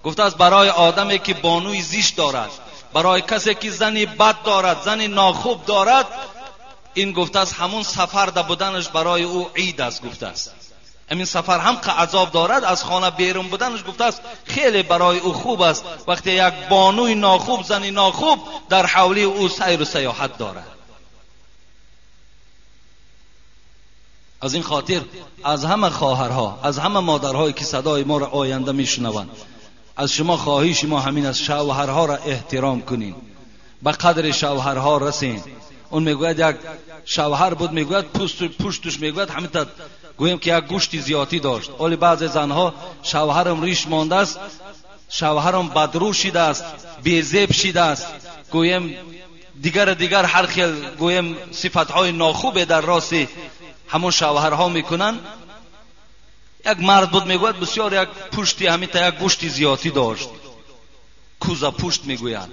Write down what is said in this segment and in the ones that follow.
گفته است برای آدمی که بانوی زیشت دارد، برای کسی که زنی بد دارد، زنی ناخوب دارد، این گفته است همون سفر ده بودنش برای او عید است. گفته است همین سفر هم که عذاب دارد، از خانه بیرون بودنش گفته است خیلی برای او خوب است. وقتی یک بانوی ناخوب، زنی ناخوب در حولی او سیر و سیاحت دارد. از این خاطر از همه خواهرها، از همه مادرهایی که صدای ما را آینده میشنوند، از شما خواهش ما همین است، شوهرها را احترام کنین، به قدر شوهرها رسین. اون میگوید یک شوهر بود، میگوید پشتش میگوید همین تا گویم که یک گوشت زیادی داشت. ولی بعضی زنها شوهرم ریش مانده است، شوهرم بدرو شده است، بیزیب شده است، گویم دیگر هر خیل گویم صفتهای ناخوب در راست همون شوهرها میکنن. یک مرد بود میگوید بسیار یک پشتی همین تا یک گوشت زیادی داشت، کوزه پشت میگویند،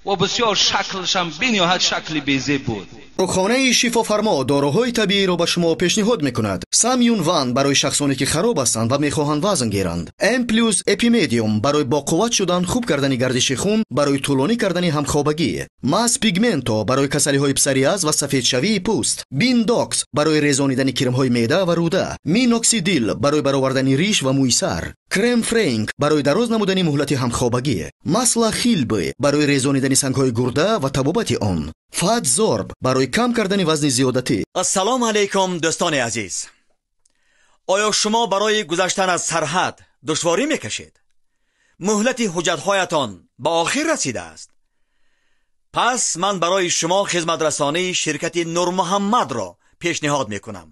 و بسیار شکلش هم بینیاحت شکل بیزیب بود. Рухонаи шифофармо доруҳои табииро ба шумо пешниҳод мекунад. Самюн Ван барои шахсоне ки хароб ҳастанд ва мехоҳанд вазн гиранд. М плюс Эпимедиум барои боқувват шудан, хуб кардани гардиши хун, барои тӯлонӣ кардани ҳамхобагӣ. Мас Пигменто барои касалиҳои псориаз ва сафедшавии пӯст. Биндокс барои резонидани кирмҳои меъда ва рӯда. Миноксидил барои баровардани риш ва мӯи сар. Крем Френк барои дароз намудани муҳлати ҳамхобагӣ. Масла Хилбы барои резонидани сангҳои гурда ва табобати он. Фат Зорб барои кам кардани вазни зиёдатӣ. Ассалому алайкум дӯстони азиз. Оё шумо барои гузаштан аз сарҳад душворӣ мекашед? Муҳлати ҳуҷҷатҳоятон ба охир расидааст. Пас ман барои шумо хизматрасонии ширкати Нурмуҳаммадро пешниҳод мекунам.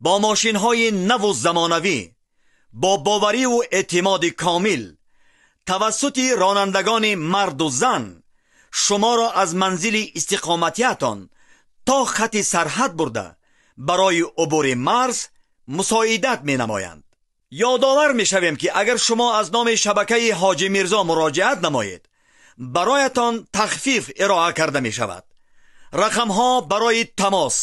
Бо мошинҳои наву замонавӣ, бо бовариву эътимоди комил, тавассути ронандагони марду зан шуморо аз манзили истиқоматиятон то хати сарҳад бурда барои убури марз мусоидат менамоянд. Ёдовар мешавем ки агар шумо аз номи шабакаи Ҳоҷи Мирзо муроҷиат намоед, бароятон тахфиф ироа карда мешавад. Рақамҳо барои тамос: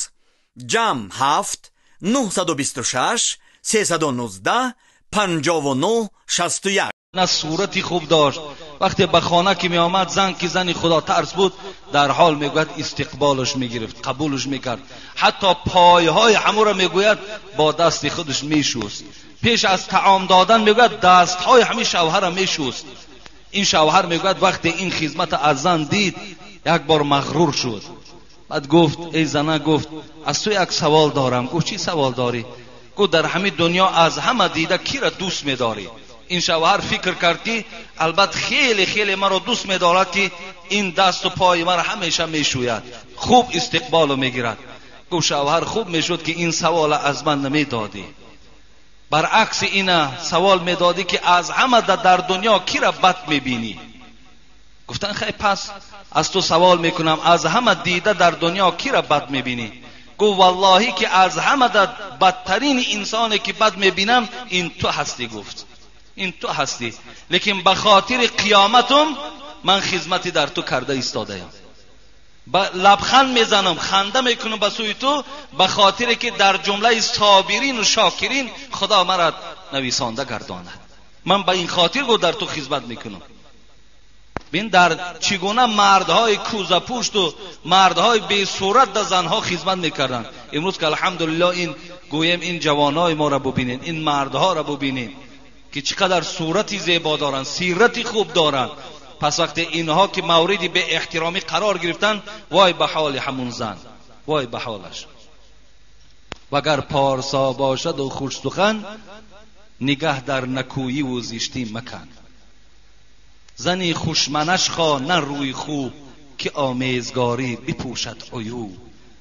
ҷамъ 7 926 319 59 61. نه صورتی خوب داشت. وقتی به خانه که می آمد، زن که زنی خدا ترس بود، در حال میگوید استقبالش میگرفت، قبولش میکرد، حتی پایهای همو را میگوید با دست خودش میشوست. پیش از طعام دادن میگوید دستهای همین شوهر را میشوست. این شوهر میگوید وقتی این خدمت از زن دید، یک بار مغرور شد. بعد گفت ای زنه، گفت از تو یک سوال دارم. گفت چی سوال داری؟ گفت در همین دنیا از همه دیده کی را دوست میداری؟ این شوهر فکر کرد که البته خیلی خیلی مرا دوست می‌دارد که این دست و پای مرا همیشه میشوید، خوب استقبال میگیرد. گفت شوهر خوب میشد که این سوال از من نمیدادی، برعکس این سوال میدادی که از همه در دنیا کی را بد میبینی؟ گفتن خیلی پس از تو سوال میکنم، از همه دیده در دنیا کی را بد میبینی؟ گفت واللهی که از همه بدترین انسانی که بد میبینم این تو هستی. گفت این تو هستی، لیکن به خاطر قیامتم من خدمتی در تو کرده ایستاده ام، لبخند میزنم، خنده میکنم به سوی تو، به خاطر که در جمله صابرین و شاکرین خدا مرا نویسانده گرداند. من به این خاطر گو در تو خدمت میکنم. بین در چگونه مردهای کوزه پوشت و مردهای بی صورت در زنها خدمت میکردن. امروز که الحمدلله این گویم این جوانای ما را ببینین، این مردها را ببینین که چقدر صورتی زیبا دارن، سیرتی خوب دارن. پس وقتی اینها که موردی به احترامی قرار گرفتن، وای به حال همون زن، وای به حالش. وگر پارسا باشد و خوش سخن، نگه در نکویی و زشتی مکن. زنی خوشمنش خواه نه روی خوب، که آمیزگاری بپوشد عیوب.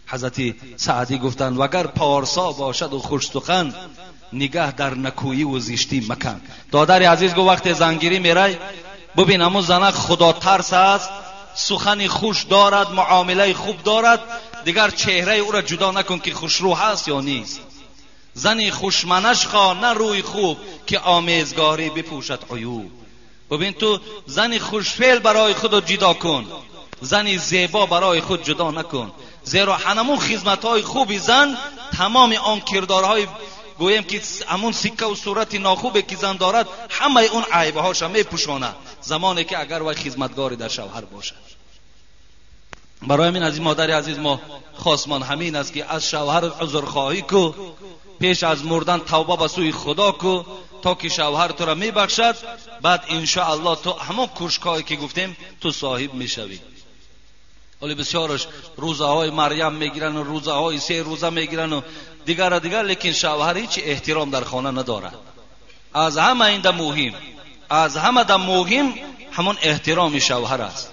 حضرت سعدی گفتند وگر پارسا باشد و خوش سخن، نگه در نکویی و زشتی مکن. دادر عزیز گفت وقتی زنگیری میرای، ببین همون زنه خدا ترس است، سخن خوش دارد، معامله خوب دارد، دیگر چهره او را جدا نکن که خوشرو هست یا نیست. زنی خوشمنش خواه نه روی خوب، که آمیزگاری بپوشد عیوب. ببین تو زنی خوشفعل برای خود جدا کن، زنی زیبا برای خود جدا نکن، زیرا همون خدمت‌های خوبی زن تمام آن کردارهای Гӯем ки ҳамун сикка ва сурати нохубе ки зан дорад, ҳамаи он айбҳоша мепӯшонад, замоне ки агар вай хизматгори дар шавҳар бошад. Барои ҳамин аз ин модари азиз мо хосмон ҳамин аст ки аз шавҳар узрхоҳӣ ку, пеш аз мурдан тавба ба сӯи Худо ку, то ки шавҳар туро мебахшад. Баъд иншоаллоҳ ту ҳамон кӯшкҳое ки гуфтем ту соҳиб мешавӣ. Ҳоле бисёраш рӯзаҳои Марьям мегиранд, рӯзаҳои се рӯза мегиранд дигар дигар, лекин шавҳар ҳеҷ эҳтиром дар хона надорад. Аз ҳама ин да муҳим, аз ҳама да муҳим ҳамон эҳтироми шавҳар аст.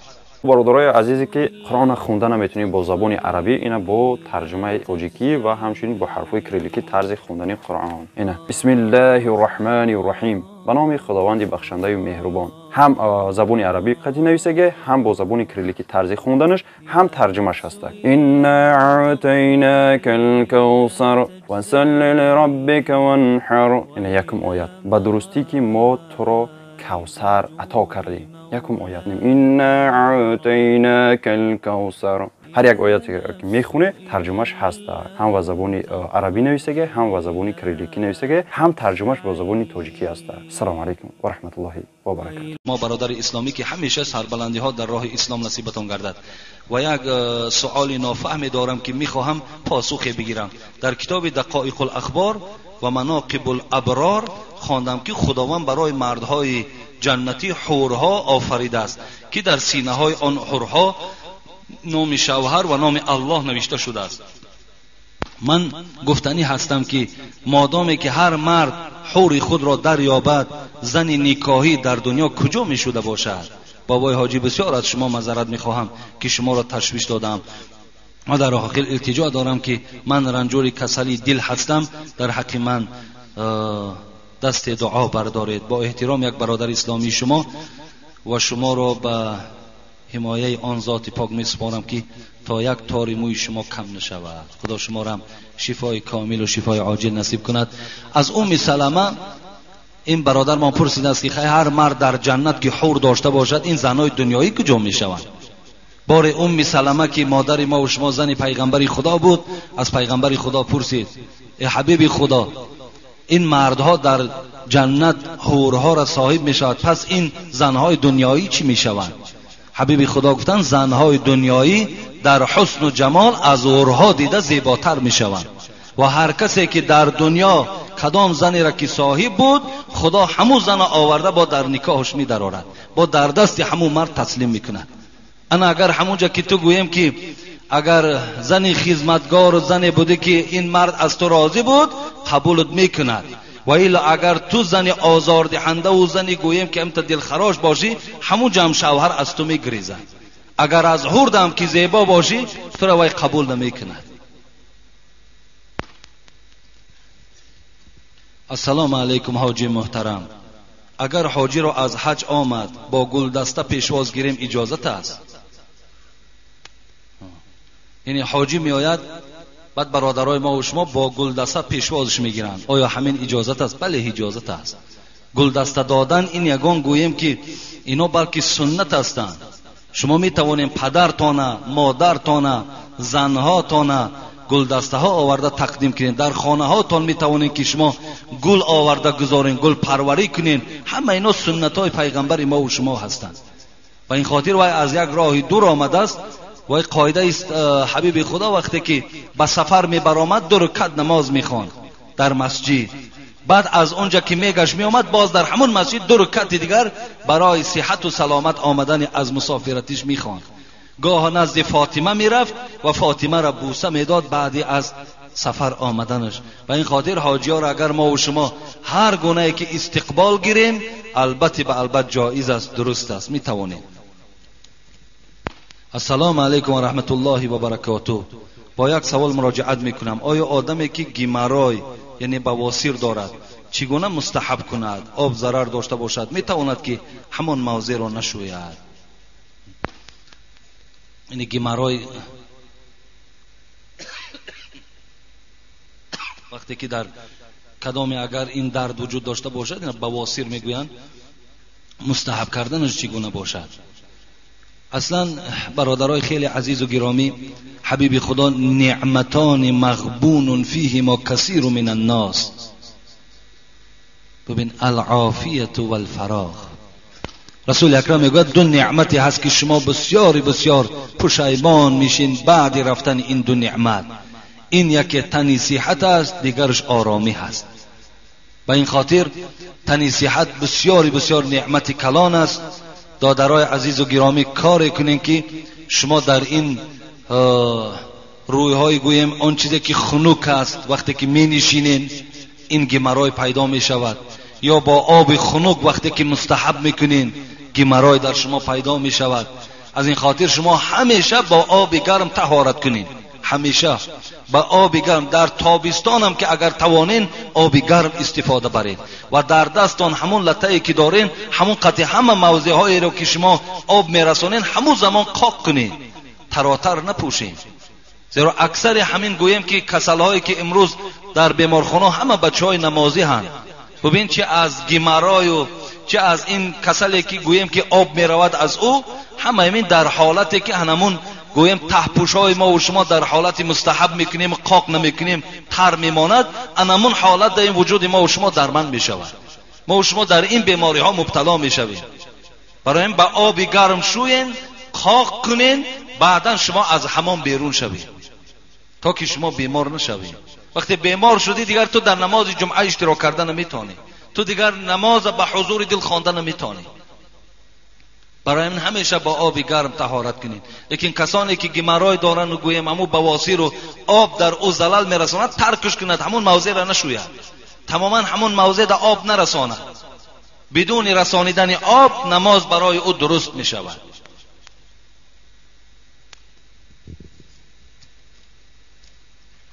Бародарои азизе ки Қуръонро хонда наметавонед бо забони арабӣ, ина бо тарҷумаи тоҷикӣ ва ҳамчунин бо ҳарфҳои кирилликӣ тарзи хондани Қуръон. Ина бисмиллаҳи рраҳмани рраҳим, ба номи Худованди бахшандаю меҳрубон. Ҳам забони арабӣ қатъи нависаге, ҳам бо забони кирилликӣ тарзи хонданаш, ҳам тарҷумаш ҳаста. Инна аътайнака алкавсар фасалли лираббика ванҳар. Ина якум оят. Ба дурустӣ ки мо туро кавсар ато кардем. Якум оят. Инна аътайнака алкавсар. Ҳар як ояте ки мехоне тарҷумаш ҳаст, ҳам ба забони арабӣ нависаге, ҳам ба забони кирилликӣ нависаге, ҳам тарҷумаш бо забони тоҷикӣ ҳаст. Ассалому алайкум ва раҳматуллоҳи ва баракатуҳ. Мо бародари исломӣ ки ҳамеша сарбаландиҳо дар роҳи ислом насибатон гардад. Ва як суоли нофаҳме дорам ки мехоҳам посухе бигирам. Дар китоби Дақоиқул ахбор ва Манақибул аброр хондам ки Худованд барои мардҳои ҷаннатӣ ҳурҳо офаридааст ки дар синаҳои он ҳурҳо номи шавҳар ва номи Аллоҳ навишта шудааст. Ман гуфтанӣ ҳастам ки модоме ки ҳар мард ҳури худро дарёбад, зани никоҳӣ дар дунё куҷо мешуда бошад? Бобои ҳоҷӣ, бисёр аз шумо мазарат мехоҳам ки шуморо ташвиш додам. Ма дар охир илтиҷо дорам ки ман ранҷури касали дил ҳастам, дар ҳаққи ман дасти дуо бардоред. Бо эҳтиром як бародари исломии шумо ва шуморо ба ҳимояи он зоти пок месупорам ки то як тори мӯи шумо кам нашавад. Худо шуморо шифои комил ва шифои оҷил насиб кунад. Аз Умми Салама ин бародармон пурсидааст ки ҳар мард дар ҷаннат ки ҳур дошта бошад, ин занҳои дунёӣ куҷо мешаванд? Боре Умми Салама ки модари мо ва шумо зани пайғамбари Худо буд, аз пайғамбари Худо пурсид: эй ҳабиби Худо, ин мардҳо дар ҷаннат ҳурҳоро соҳиб мешавад, пас ин занҳои дунёӣ чӣ мешаванд? Ҳабиби Худо гуфтанд: занҳои дунёӣ дар ҳусну ҷамол аз ҳурҳо дида зеботар мешаванд ва ҳар касе ки дар дунё кадом занеро ки соҳиб буд, Худо ҳамун зана оварда бо дар никоҳаш медарорад, бо дар дасти ҳамун мард таслим мекунад. Ана агар ҳамунҷа ки ту гӯем ки агар зани хизматгору зане будӣ ки ин мард аз ту розӣ буд, қабулат мекунад. Ва илла агар ту зани озордиҳандаву зани гӯем ки амта дилхарош бошӣ, ҳамун ҷам шавҳар аз ту мегрезад. Агар аз ҳурдам ки зебо бошӣ, туро вай қабул намекунад. Ассалому алайкум ҳоҷи муҳтарам. Агар ҳоҷиро аз ҳаҷ омад бо гулдаста пешвоз гирем иҷозат аст? Яъне ҳоҷӣ меояд, баъд бародарои мо ва шумо бо гулдаста пешвозш мегиранд. Оё ҳамин иҷозат аст? Бале, иҷозат аст. Гулдаста додан ин ягон гӯем ки ино балки суннат ҳастанд. Шумо метавонед падартона, модартона, занҳотона гулдастаҳо оварда тақдим кунед. Дар хонаҳотон метавонед ки шумо гул оварда гузоред, гул парварӣ кунед. Ҳама ино суннатҳои пайғамбари мо ва шумо ҳастанд. Ба ин хотир вай аз як роҳи дур омадааст. Вай қоидаи ҳабиби Худо вақте ки ба сафар мебаромад, ду ракат намоз мехонд дар масҷид. Баъд аз онҷа ки мегашт меомад, боз дар ҳамон масҷид ду ракати дигар барои сиҳату саломат омадани аз мусофиратиш мехонд. Гоҳ назди Фотима мерафт ва Фотимаро бӯса медод баъди аз сафар омаданаш. Ба ин хотир ҳоҷиёро агар мо ва шумо ҳар гунае ки истиқбол гирем, албатта ба албат ҷоиз аст, дуруст аст, метавонем. Ассалому алайкум ва раҳматуллоҳи ва баракотуҳ. Бо як савол муроҷиат мекунам. Оё одаме ки геморрой яъне бавосир дорад, чӣ гуна мустаҳаб кунад? Об зарар дошта бошад, метавонад ки ҳамон мавзеъро нашӯяд? Яъне геморрой вақте ки дар кадоме агар ин дард вуҷуд дошта бошад, бавосир мегӯянд, мустаҳаб карданаш чӣ гуна бошад? Аслан бародарои хеле азизу гиромӣ, ҳабиби Худо неъматони мағбунун фиҳимо касиру мин аннос. ببین العافیت و الفراغ. رسول اکرم میگوید دو نعمتی هست که شما بسیار بسیار پشیمان میشین بعد رفتن این دو نعمت. این یکی تنی صحت است، دیگرش آرامی هست. به این خاطر تنی صحت بسیار بسیار نعمت کلان است. دادرای عزیز و گرامی، کار کنین که شما در این رویهای گویم آن چیزی که خنک است وقتی که می نشینین این گمرای پیدا می شود، یا با آب خنک وقتی که مستحب میکنین گمرای در شما پیدا می شود. از این خاطر شما همیشه با آب گرم طهارت کنین، همیشه با آب گرم. در تابستان هم که اگر توانین آب گرم استفاده برید و در دستان همون لطه‌ای که دارین همون قطع همه موضع هایی رو که شما آب میرسونین همون زمان قاق کنین، تراتر نپوشین. زیرا اکثر همین گوییم که کسل هایی که امروز در بیمارخانه همه بچه های نمازی هستند، ببین چه از گیمرای و چه از این کسلی که گوییم که آب میرود از او، همه همین در حالتی که همون گوییم تهپوش های ما و شما در حالت مستحب میکنیم، قاق نمیکنیم، تر میماند، انمون حالت در این وجود ما و شما درمند میشود. ما و شما در این بیماری ها مبتلا میشویم. برای این با آب گرم شوین، قاق کنین، بعدا شما از حمام بیرون شوید تا که شما بیمار نشوید. وقتی بیمار شدی دیگر تو در نماز جمعه اشتراک کردن نمیتونی، تو دیگر نماز به حضور دل خواندن نمیتونی. برای این همیشه با آب گرم طهارت کنید. لیکن کسانی که گمرای دارن و گویم همون بواسیر و آب در او زلل میرساند، ترکش کند، همون موضع را نشوید، تماما همون موضع در آب نرساند. بدون رسانیدن آب نماز برای او درست میشود.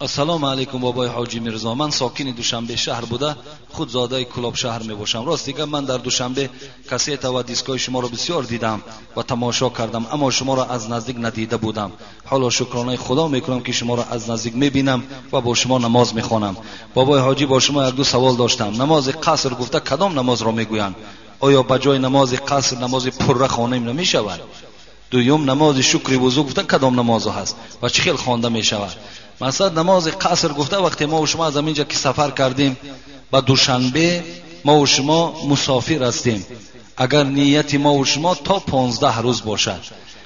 السلام علیکم بابای حاجی میرزا، من ساکن دوشنبه شهر بوده، خود زاده کلاب شهر می باشم. راست دیگه من در دوشنبه کاسیت و دیسکای شما رو بسیار دیدم و تماشا کردم، اما شما را از نزدیک ندیده بودم. حالا شکرانه خدا میکنم که شما را از نزدیک میبینم و با شما نماز میخوانم. بابای حاجی با شما یک دو سوال داشتم. نماز قصر گفته کدام نماز را میگویند؟ آیا بجای نماز قصر نماز پره خوانیم نمیشود؟ دوم نماز شکر وضو گفته کدام نماز هست و چه خیل خوانده میشود؟ مثلا نماز قصر گفته وقتی ما و شما از اینجا که سفر کردیم به دوشنبه، ما و شما مسافر هستیم. اگر نیت ما و شما تا 15 روز باشد،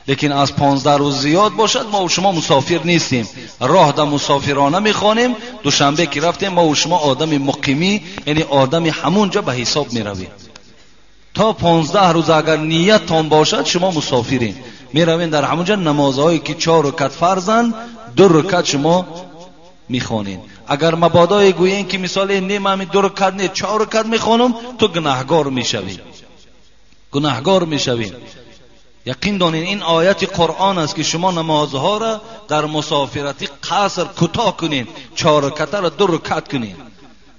لیکن از 15 روز زیاد باشد ما و شما مسافر نیستیم، راه در مسافرانه میخوانیم. دوشنبه که رفتیم ما و شما آدم مقیمی، یعنی آدم همونجا به حساب میرویم. تا 15 روز اگر نیتتان باشد شما مسافرین، میروین در همونجا نمازهایی که 4 رکعت فرضن 2 رکعت شما میخوانین. اگر مبادای گویین که مثال نیم همین 2 رکعت نه 4 رکعت میخوانم، تو گناهگار میشوی، گناهگار میشوی. یقین دانین این آیت قرآن است که شما نمازها را در مسافرتی قصر کوتاه کنین، 4 رکعت را 2 رکعت کنین.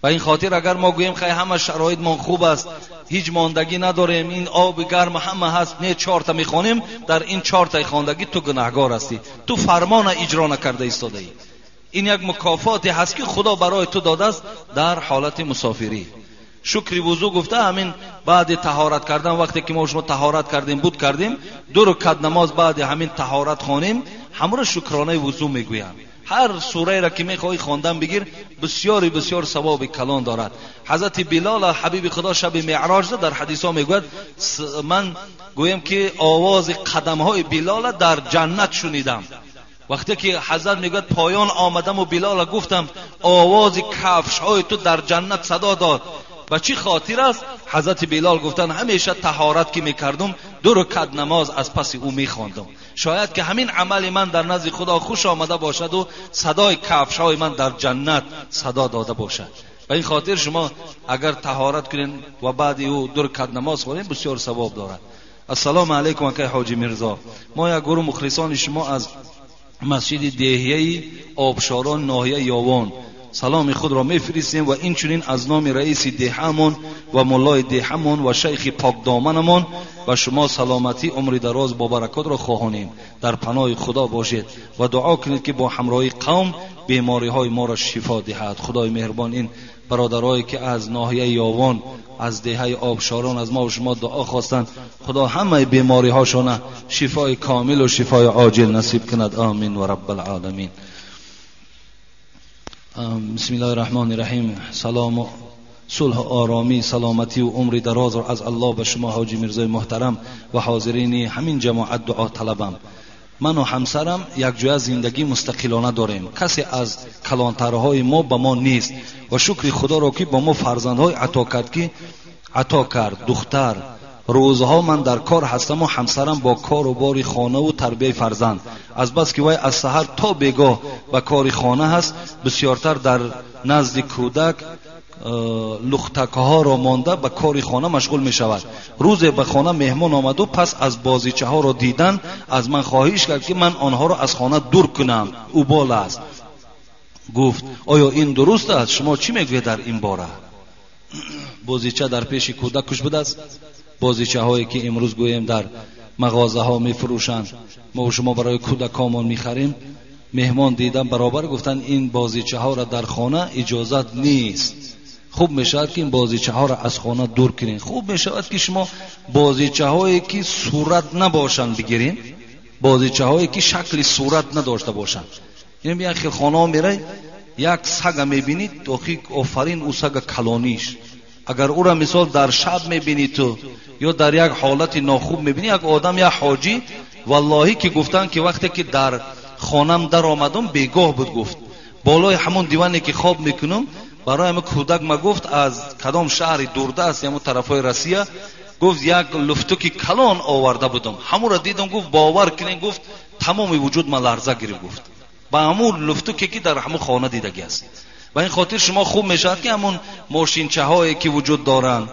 و این خاطر اگر ما گوییم خیلی همه شرایط ما خوب است، هیچ ماندگی نداریم، این آب گرم همه هست، نه 4 تا میخوانیم، در این 4 تا خواندگی تو گناهگار هستی، تو فرمان اجرا نکرده ایستاده ای. این یک مکافاتی هست که خدا برای تو داده است در حالت مسافری. شکر وضو گفته همین بعد طهارت کردن، وقتی که ما شما طهارت کردیم بود کردیم 2 رکعت نماز بعد همین طهارت خوانیم، همون شکرانه وضو میگویند. هر سوره را که میخوای خواندن بگیر، بسیاری بسیار ثواب کلان دارد. حضرت بلال حبیب خدا شب معراج در حدیث ها میگوید من گویم که آواز قدم های بلال در جنت شنیدم. وقتی که حضرت میگوید پایان آمدم و بلال گفتم آواز کفش های تو در جنت صدا داد. و چی خاطر است؟ حضرت بلال گفتن همیشه طهارت که میکردم 2 رکعت نماز از پس او میخواندم، شاید که همین عمل من در نزد خدا خوش آمده باشد و صدای کفش های من در جنت صدا داده باشد. و این خاطر شما اگر طهارت کنین و بعد او 2 رکعت نماز خونین بسیار ثواب دارد. السلام علیکم اکای حاجی میرزا، ما یک گروه مخلصان شما از مسجد دهیه آبشاران ناحیه یاوان سلام خود را میفرستیم و این چنین از نام رئیس دهمون و مولای دهمون و شیخ پاک دامنمون و شما سلامتی عمر دراز با برکات را خواهانیم. در پناه خدا باشید و دعا کنید که با همراهی قوم بیماری های ما را شفا دهد. خدای مهربان این برادرایی که از ناحیه یاوان از دهه آبشاران از ما و شما دعا خواستند، خدا همه بیماری هاشون شفای کامل و شفای عاجل نصیب کند. آمین و رب العالمین. بسم الله الرحمن الرحیم. صلح و آرامی، سلامتی و عمر دراز را از الله به شما حاجی میرزای محترم و حاضرین همین جماعت دعا طلبم. من و همسرم یک جای زندگی مستقلانه داریم. کسی از کلانترهای ما به ما نیست و شکر خدا را که با ما فرزندهای عطا کرد که عطا کرد. دختر روزها من در کار هستم و همسرم با کار و بار خانه و تربیه فرزند. از بس که وی از سحر تا بیگاه به کار خانه هست، بسیارتر در نزد کودک لختک‌ها را مانده به کار خانه مشغول می شود. روز به خانه مهمان آمد و پس از بازیچه ها را دیدن از من خواهش کرد که من آنها را از خانه دور کنم. او بال است. گفت آیا این درست است؟ شما چی میگوید در این باره؟ بازیچه در پیش کودکش بوده است. بازیچه هایی که امروز گوییم در مغازه ها می فروشند، ما و شما برای کودکامون می خریم. مهمان دیدن برابر گفتن این بازیچه ها را در خانه اجازت نیست. خوب می شود که این بازیچه ها را از خانه دور کنین. خوب می شود که شما بازیچه هایی که صورت نباشند بگیرین، بازیچه هایی که شکل صورت نداشته باشند. یعنی یک خانه میره یک سگ میبینید، آخی آفرین او سگ کلانیش. اگر او را مثال در شب میبینی تو یا در یک حالت ناخوب میبینی، یک آدم یا حاجی واللهی که گفتن که وقتی که در خانم در آمدم بیگاه بود، گفت بالای همون دیوانی که خواب میکنم برای همه کودک ما گفت از کدام شهر دورده است، همون طرفای روسیه، گفت یک لفتوکی کلان آورده بودم، همون را دیدم، گفت باور کنین، گفت تمام وجود ما لرزه گرفت، گفت با همون لفتوکی که در همون خانه دیدگی است. و این خاطر شما خوب میشد که همون ماشینچه هایی که وجود دارن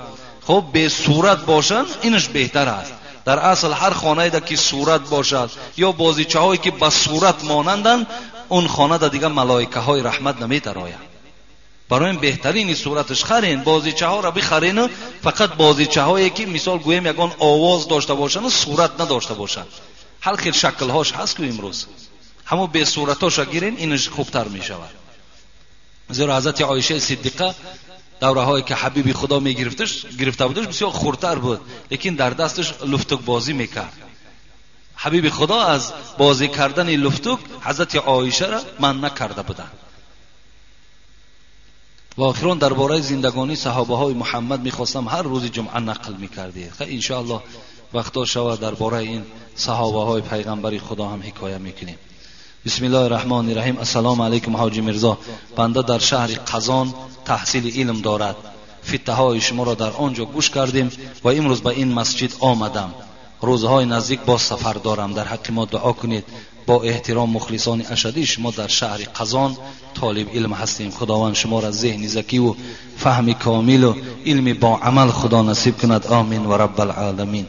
خب به صورت باشن، اینش بهتر است. در اصل هر خانه ده که صورت باشد یا بازیچه هایی که به صورت مانندن، اون خانه ده دیگه ملائکه های رحمت نمیتراید. برای این بهترین صورتش خرین، بازیچه ها را بخرین، فقط بازیچه هایی که مثال گوییم یگان آواز داشته باشن و صورت نداشته باشن. هر خیل شکل هاش هست که امروز همون به صورتاش گیرین، اینش خوبتر میشود. زیرا حضرت عایشه صدیقه دوره هایی که حبیب خدا میگرفتش گرفته بودش بسیار خردتر بود، لیکن در دستش لفتک بازی میکرد. حبیب خدا از بازی کردن لفتک حضرت عایشه را من نکرده بودند. و آخران درباره زندگانی صحابه های محمد میخواستم هر روز جمعه نقل میکردید. خیلی انشاءالله وقتا شود درباره این صحابه های پیغمبر خدا هم حکایه میکنیم. بسم الله الرحمن الرحیم. السلام علیکم حاجی میرزا. بنده در شهر قزان تحصیل علم دارد. فتحه های شما را در آنجا گوش کردیم و امروز به این مسجد آمدم. روزهای نزدیک باز سفر دارم. در حق ما دعا کنید. با احترام مخلصان اشدی شما در شهر قزان طالب علم هستیم. خداوند شما را ذهن ذکی و فهم کامل و علم با عمل خدا نصیب کند. آمین و رب العالمین.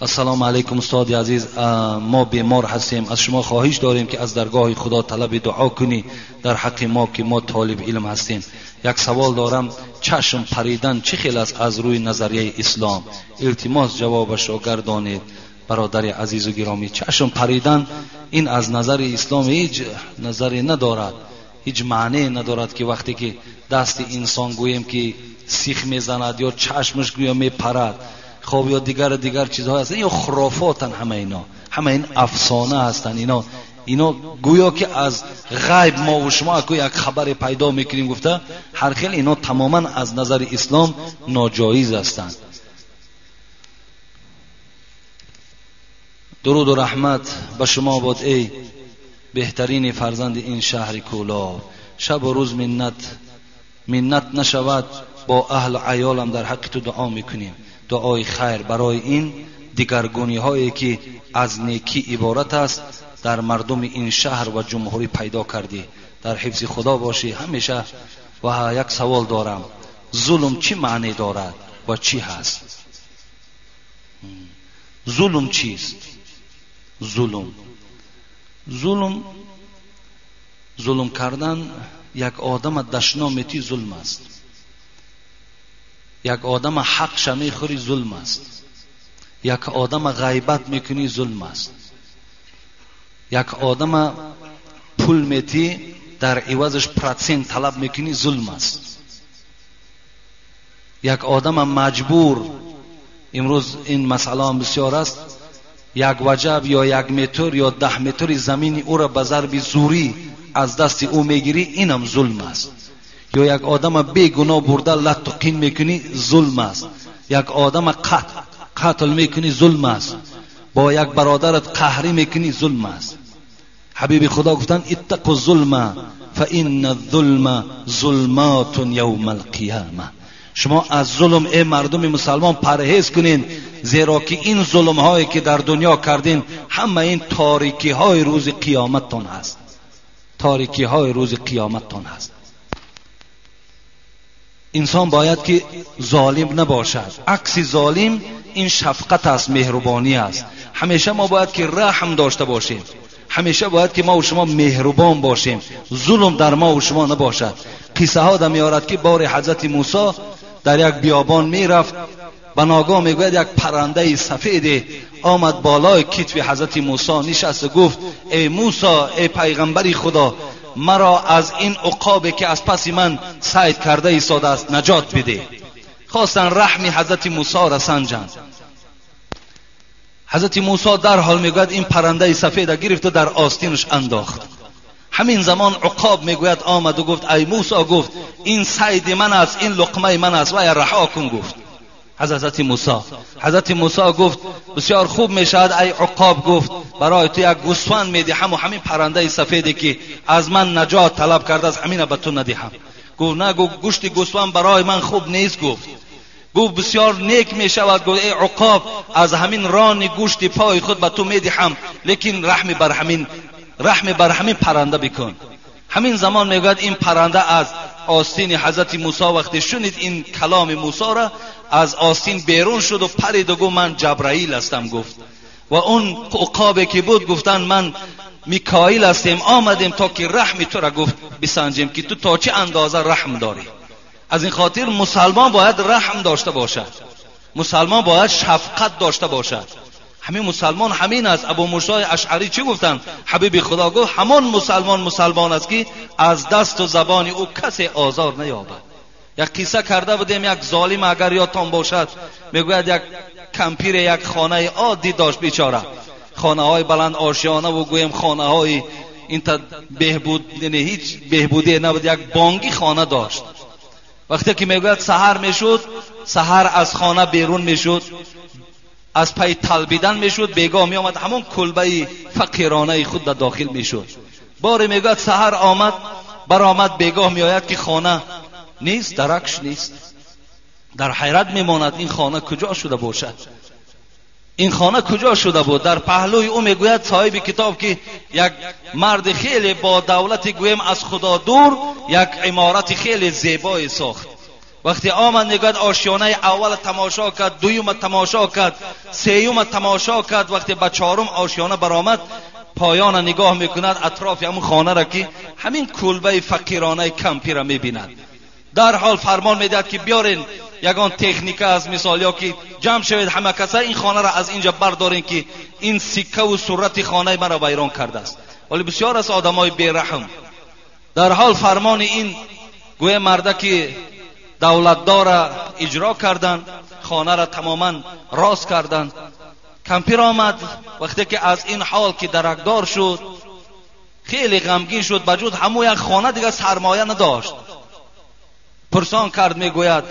السلام علیکم استاد عزیز، ما بیمار هستیم. از شما خواهش داریم که از درگاه خدا طلب دعا کنی در حق ما که ما طالب علم هستیم. یک سوال دارم، چشم پریدن چه خیل است از روی نظریه اسلام؟ التماس جوابش را گردانید. برادر عزیز و گرامی، چشم پریدن این از نظر اسلام هیچ نظری ندارد، هیچ معنی ندارد که وقتی که دست انسان گوییم که سیخ میزند یا چشمش گویا میپرد، خب یا دیگر چیزها هستن، یا خرافاتن. همه اینا، همه این افسانه هستن. اینا گویا که از غیب ما و شما یک خبر پیدا میکنیم گفته، هر خیل اینا تماما از نظر اسلام ناجایز هستند. درود و رحمت به شما باد ای بهترین فرزند این شهر کولاب. شب و روز منت نشود با اهل عیالم در حق تو دعا میکنیم. دعای خیر برای این دیگرگونی هایی که از نیکی عبارت است در مردم این شهر و جمهوری پیدا کردی. در حفظ خدا باشی همیشه. و یک سوال دارم، ظلم چی معنی دارد و چی هست؟ ظلم چیست؟ ظلم کردن یک آدم دشنام میتی ظلم است. یک آدم حقش میخوری ظلم است. یک آدم غیبت میکنی ظلم است. یک آدم پول میتی در عوضش پرسنت طلب میکنی ظلم است. یک آدم مجبور، امروز این مسئله هم بسیار است، یک وجب یا یک متر یا 10 متر زمین او را به ضرب زوری از دست او میگیری، اینم ظلم است. یا یک آدم بیگناه برده لط و قین میکنی ظلم است. یک آدم قتل میکنی ظلم است. با یک برادرت قهری میکنی ظلم است. حبیب خدا گفتن اتقوا الظلم فان الظلم ظلمات یوم القیامه. شما از ظلم ای مردم مسلمان پرهیز کنین، زیرا که این ظلم هایی که در دنیا کردین همه این تاریکی های روز قیامتتان هست. تاریکی های روز قیامتتان هست. انسان باید که ظالم نباشد. عکس ظالم این شفقت است، مهربانی است. همیشه ما باید که رحم داشته باشیم. همیشه باید که ما و شما مهربان باشیم، ظلم در ما و شما نباشد. قصه ها در میارد که بار حضرت موسی در یک بیابان میرفت، به ناگاه میگوید یک پرنده سفید آمد بالای کتف حضرت موسی نشست و گفت ای موسی، ای پیغمبر خدا، مرا از این عقابی که از پس من صید کرده ایستاده است نجات بده. خواستن رحم حضرت موسی را سنجند. حضرت موسی در حال میگوید این پرنده سفید گرفت و در آستینش انداخت. همین زمان عقاب میگوید آمد و گفت ای موسی، گفت این صید من است، این لقمه من است، و رها کن. گفت حضرت موسی. حضرت موسی گفت بسیار خوب میشود ای عقاب، گفت برای تو یک گوسفند میدهم و همین پرنده سفیدی که از من نجات طلب کرده است همین به تو ندهم. گفت نه، گفت گوشت گوسفند برای من خوب نیست. گفت بسیار نیک میشود. گفت ای عقاب، از همین ران گوشت پای خود به تو میدهم، لیکن رحم بر همین پرنده بکن. همین زمان میگوید این پرنده از آستین حضرت موسی وقتی شنید این کلام موسی را از آستین بیرون شد و پرید و گفت من جبرائیل هستم. گفت و اون عقابی که بود گفتن من میکائیل هستیم، آمدیم تا که رحم تو را گفت بسنجیم که تو تا چه اندازه رحم داری. از این خاطر مسلمان باید رحم داشته باشد، مسلمان باید شفقت داشته باشد. همین مسلمان همین است. ابو موسی اشعری چی گفتن؟ حبیب خدا گفت همان مسلمان مسلمان است که از دست و زبان او کسی آزار نیابد. یک قصه کرده بودیم، یک ظالم اگر یادتان باشد میگوید یک کمپیر یک خانه عادی داشت بیچاره، خانه های بلند آشیانه و گویم خانه های این تا بهبود، یعنی هیچ بهبودی نبود، یک بانگی خانه داشت. وقتی که میگوید سحر میشد، سحر از خانه بیرون میشد، از پی طلبیدن میشد، بیگاه میآمد همون کلبه فقیرانه خود در داخل میشد. باری میگوید سحر آمد برآمد، بیگاه میآید که خانه نیست، درکش نیست. در حیرت میماند این خانه کجا شده باشد، این خانه کجا شده بود. در پهلوی او میگوید صاحب کتاب که یک مرد خیلی با دولت گویم از خدا دور یک عمارت خیلی زیبایی ساخت. وقتی آمد میگوید آشیانه اول تماشا کرد، دویم تماشا کرد، سیوم تماشا کرد. وقتی به چهارم آشیانه برآمد، پایان نگاه میکند اطراف همون خانه را که همین کلبه فقیرانه کمپی را میبیند. در حال فرمان میدهد که بیارین یگان تکنیک از مثال یا که جمع شوید همه کسا این خانه را از اینجا بردارین که این سکه و صورت خانه مرا ویران کرده است. ولی بسیار از آدمای بیرحم. در حال فرمان این گوی مرده که دولتدار اجرا کردن، خانه را تماما راست کردن. کمپیر آمد، وقتی که از این حال که درکدار شد خیلی غمگین شد، بجود همو یک خانه دیگه سرمایه نداشت. پرسان کرد، میگوید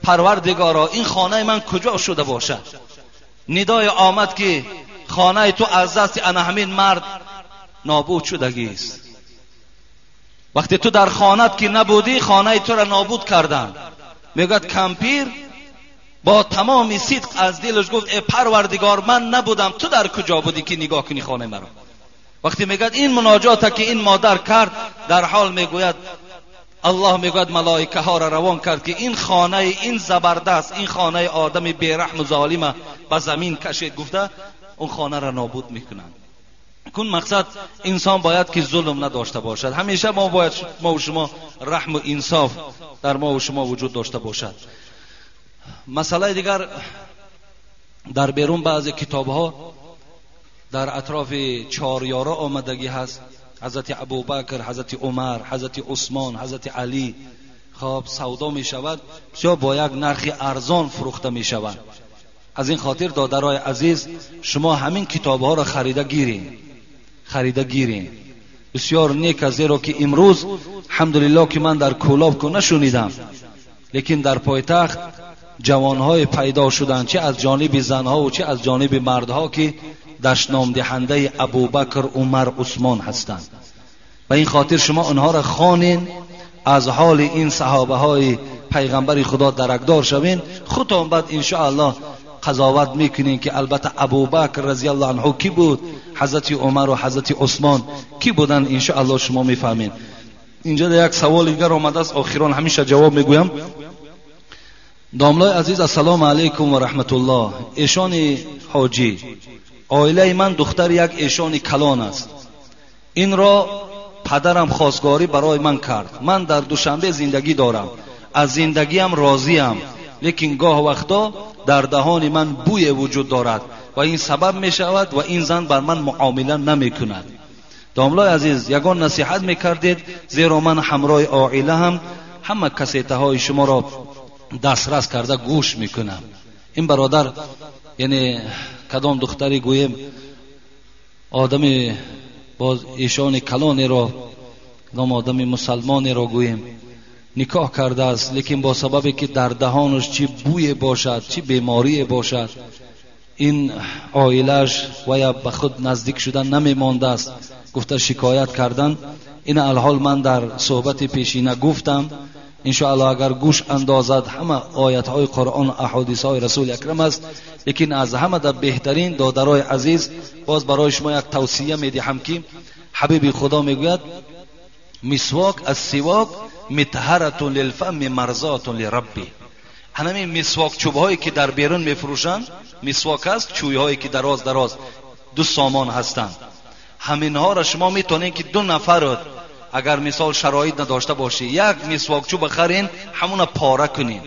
پروردگارا این خانه من کجا شده باشد؟ ندای آمد که خانه تو از دست انا همین مرد نابود شدگی است. وقتی تو در خانت که نبودی خانه تو را نابود کردن. میگوید کمپیر با تمام صدق از دلش گفت ای پروردگار من نبودم، تو در کجا بودی که نگاه کنی خانه مرا؟ وقتی میگوید این مناجات که این مادر کرد، در حال میگوید الله میگوید ملائکه ها را روان کرد که این خانه این زبردست، این خانه آدم بیرحم و ظالم به زمین کشید. گفته اون خانه را نابود میکنند. کن مقصد انسان باید که ظلم نداشته باشد. همیشه ما باید ما و شما رحم و انصاف در ما و شما وجود داشته باشد. مسئله دیگر در بیرون بعضی کتاب ها در اطراف چهار یارا آمدگی هست، حضرت ابوبکر، حضرت عمر، حضرت عثمان، حضرت علی. خب سودا می شود، بسیار با یک نرخ ارزان فروخته می شود. از این خاطر دادرای عزیز شما همین کتاب ها را خریده گیرین، خریده گیرین. بسیار نیک است، زیرا که امروز الحمدلله که من در کولاب که نشنیدم، لیکن در پایتخت جوانهای پیدا شدند، چه از جانب زنها و چه از جانب مردها که دشنام دهنده ابوبکر، عمر، عثمان هستند. به این خاطر شما آنها را خوانین، از حال این صحابه های پیغمبر خدا درکدار شوین، خودتان بعد انشاءالله قضاوت میکنین که البته ابوبکر رضی الله عنه کی بود، حضرت عمر و حضرت عثمان کی بودن، انشاءالله شما میفهمین. اینجا یک سوال دیگر آمده است، آخران همیشه جواب میگویم. داملای عزیز، السلام علیکم و رحمت الله. ایشان حاجی، عائله من دختر یک ایشان کلان است. این را پدرم خواستگاری برای من کرد. من در دوشنبه زندگی دارم، از زندگیم راضیم، لیکن گاه وقتا در دهان من بوی وجود دارد و این سبب می شود و این زن بر من معامله نمی کند. داملای عزیز، یگان نصیحت می کردید، زیرا من همراه عائله هم همه کسیته های شما را دسترس کرده گوش میکنم. این برادر، یعنی کدام دختری گویم آدم باز ایشان کلانی را، کدام آدم مسلمانی را گوییم نکاح کرده است، لیکن با سببی که در دهانش چی بوی باشد، چی بیماری باشد، این عائلش و یا به خود نزدیک شدن نمیمانده است، گفته شکایت کردن. این الحال من در صحبت پیشینه گفتم، انشاءالله اگر گوش اندازد همه آیت های قرآن و احادیث های رسول اکرم است. لیکن از همه در بهترین دادرای عزیز باز برای شما یک توصیه میدهم که حبیب خدا میگوید مسواک از سواک مطهرة للفم مرضاة لربی. همین مسواک چوب هایی که در بیرون میفروشند، مسواک است، چوب هایی که دراز دراز دو سامان هستند، همینها را شما میتونید که دو نفر اگر مثال شرایط نداشته باشی یک مسواک چوب بخرین، همون پاره کنین.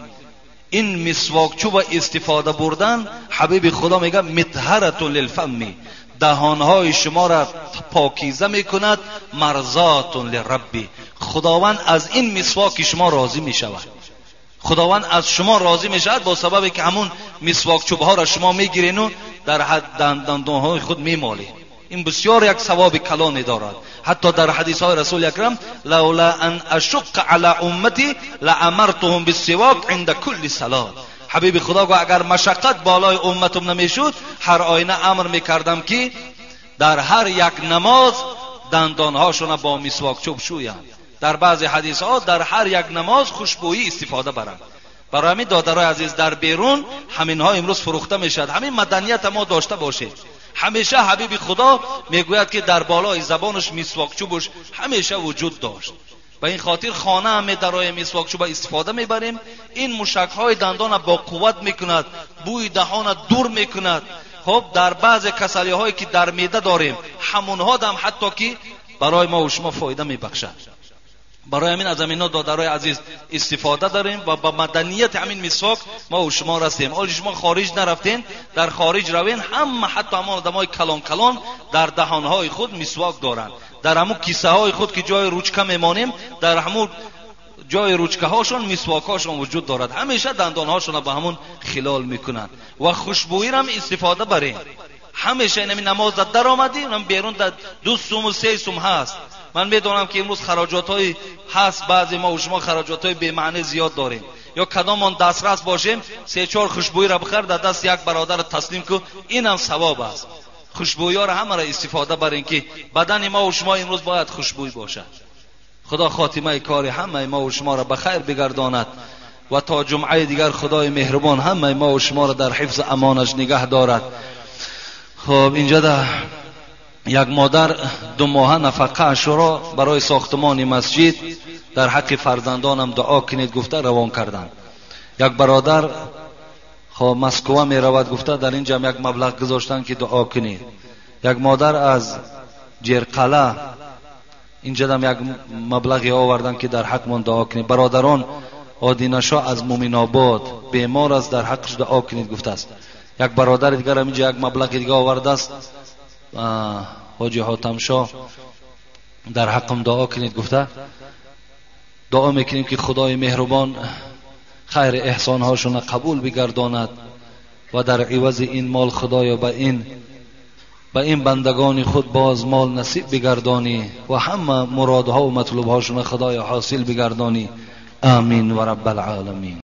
این مسواک چوب استفاده بردن، حبیب خدا میگه مطهرة للفم، دهانهای شما را پاکیزه میکند، مرضات لربی، خداوند از این مسواک شما راضی میشود. خداوند از شما راضی میشود با سبب که همون مسواک چوب ها را شما میگیرین و در حد دندانهای خود میمالین. این بسیار یک ثواب کلانی دارد. حتی در حدیث های رسول اکرم لولا ان اشق علی امتی لامرتهم بالسواک عند کل صلاه. حبیب خدا گفت اگر مشقت بالای امتم نمیشد، هر آینه امر میکردم که در هر یک نماز دندانهاشون با مسواک چوب شویند. در بعضی حدیث ها در هر یک نماز خوشبویی استفاده برند. برای همین دادرای عزیز در بیرون همین ها امروز فروخته میشد. همین مدنیت ما داشته باشید. همیشه حبیب خدا میگوید که در بالای زبانش مسواک چوبش همیشه وجود داشت. به این خاطر خانه هم درای مسواک چوب استفاده میبریم. این مشک های دندان با قوت میکند، بوی دهان دور میکند. خب در بعض کسلی هایی که در معده داریم همونها دم حتی که برای ما و شما فایده میبخشد. برای همین از همینا دادرای عزیز استفاده داریم و با مدنیت همین مسواک ما و شما رسیم. حالا شما خارج نرفتین، در خارج روین هم حتی همان آدمای کلان کلان در دهانهای خود مسواک دارند. در همون کیسه های خود که جای روچکه میمانیم، در همون جای روچکه هاشون مسواک هاشون وجود دارد. همیشه دندان هاشون به همون خلال میکنند و خوشبویی هم استفاده بریم. همیشه این نماز در آمدیم هم بیرون در 2 سوم و 3 سوم هست. من میدونم که امروز خراجات های هست، بعضی ما و شما خراجات های بی معنی زیاد داریم. یا کدام دسترس باشیم 3-4 خوشبویی را بخر در دست یک برادر تسلیم کو، اینم ثواب است. خوشبویی ها را همه را استفاده برین که بدن ما و شما امروز باید خوشبویی باشد. خدا خاتمه کار همه ما و شما را به خیر بگرداند و تا جمعه دیگر خدای مهربان همه ما و شما را در حفظ امانش نگه دارد. خب اینجا در یک مادر 2 ماه نفقه اشورا برای ساختمان مسجد در حق فرزندانم دعا کنید گفته روان کردن. یک برادر خب مسکو می رود گفته در اینجا یک مبلغ گذاشتن که دعا کنید. یک مادر از جرقله اینجا هم یک مبلغی آوردن که در حق من دعا کنید. برادران آدینشا از مومن آباد بیمار است در حقش دعا کنید گفته است. یک برادر دیگر هم اینجا یک مبلغ دیگه آورده است، حاجی حاتم شاه در حقم دعا کنید گفته. دعا میکنیم که خدای مهربان خیر احسانهاشون قبول بگرداند و در عوض این مال خدایا به این Ба ин бандагони худ боз мол насиб бигардонӣ ва ҳама муродҳо ва матлубҳошона, Худоё, ҳосил бигардонӣ. Амин ва раббал оламин.